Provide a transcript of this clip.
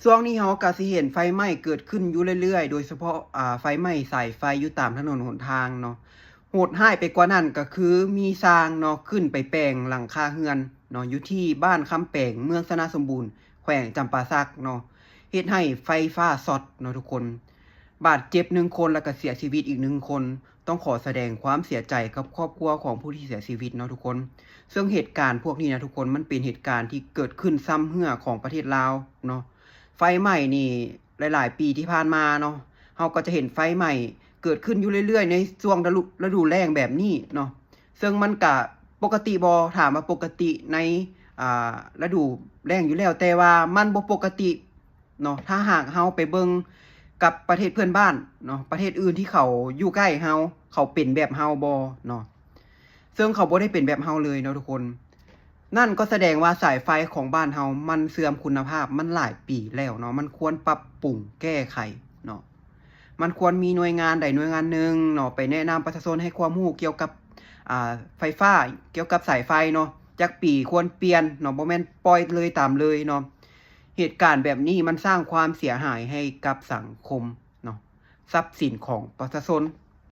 ຊ່ວງນີ້ເຮົາກໍຊິເຫັນໄຟໄໝ້ເກີດຂຶ້ນຢູ່ເລື້ອຍໆ ໂດຍສະເພາະ ອາ ໄຟໄໝ້ສາຍໄຟຢູ່ຕາມຖະໜົນຫົນທາງເນາະ. ໂຫດຮ້າຍໄປກວ່ານັ້ນກໍຄືມີຊ່າງເນາະ ຂຶ້ນໄປແປງຫຼັງຄາເຮືອນເນາະ ຢູ່ທີ່ບ້ານຄຳແປງ ເມືອງຊະນະສົມບູນ ແຂວງຈຳປາສັກເນາະ ເຮັດໃຫ້ໄຟຟ້າຊັອດເນາະທຸກຄົນ. ບາດເຈັບໜຶ່ງຄົນ ແລ້ວກໍເສຍຊີວິດອີກໜຶ່ງຄົນ. ຕ້ອງຂໍສະແດງຄວາມເສຍໃຈກັບຄອບຄົວຂອງຜູ້ທີ່ເສຍຊີວິດເນາະທຸກຄົນ. ເຊິ່ງເຫດການພວກນີ້ນະທຸກຄົນ ມັນເປັນເຫດການທີ່ເກີດຂຶ້ນຊ້ຳເຮື້ອຂອງປະເທດລາວເນາະ. ໄຟໄໝ້ນີ້ຫຼາຍໆປີທີ່ຜ່ານມາເນາະ ເຮົາກໍຈະເຫັນໄຟໄໝ້ເກີດຂຶ້ນຢູ່ເລື້ອຍໆ ໃນຊ່ວງລະດູ ລະດູແລ້ງແບບນີ້ເນາະ. ເຊິ່ງມັນກະປົກກະຕິບໍ່? ຖາມວ່າປົກກະຕິໃນ ອ່າ ລະດູແລ້ງຢູ່ແລ້ວ, ແຕ່ວ່າມັນບໍ່ປົກກະຕິເນາະ ຖ້າຫາກເຮົາໄປເບິ່ງກັບປະເທດເພື່ອນບ້ານເນາະ, ປະເທດອື່ນທີ່ເຂົາຢູ່ໃກ້ເຮົາ ເຂົາເປັນແບບເຮົາບໍ່ເນາະ? ເຊິ່ງເຂົາບໍ່ໄດ້ເປັນແບບເຮົາເລີຍເນາະທຸກຄົນ. ນັ້ນກໍສະແດງວ່າສາຍໄຟຂອງບ້ານເຮົາມັນເສື່ອມຄຸນນະພາບ ມັນຫຼາຍປີແລ້ວເນາະ, ມັນຄວນປັບປຸງແກ້ໄຂເນາະ. ມັນຄວນມີໜ່ວຍງານໃດໜ່ວຍງານໜຶ່ງເນາະ ໄປແນະນຳປະຊາຊົນໃຫ້ຄວາມຮູ້ກ່ຽວກັບ ອ່າ ໄຟຟ້າ ກ່ຽວກັບສາຍໄຟເນາະ ຈັກປີຄວນປ່ຽນເນາະ, ບໍ່ແມ່ນປ່ອຍເລີຍຕາມເລີຍເນາະ. ເຫດການແບບນີ້ມັນສ້າງຄວາມເສຍຫາຍໃຫ້ກັບສັງຄົມເນາະ, ຊັບສິນຂອງປະຊາຊົນ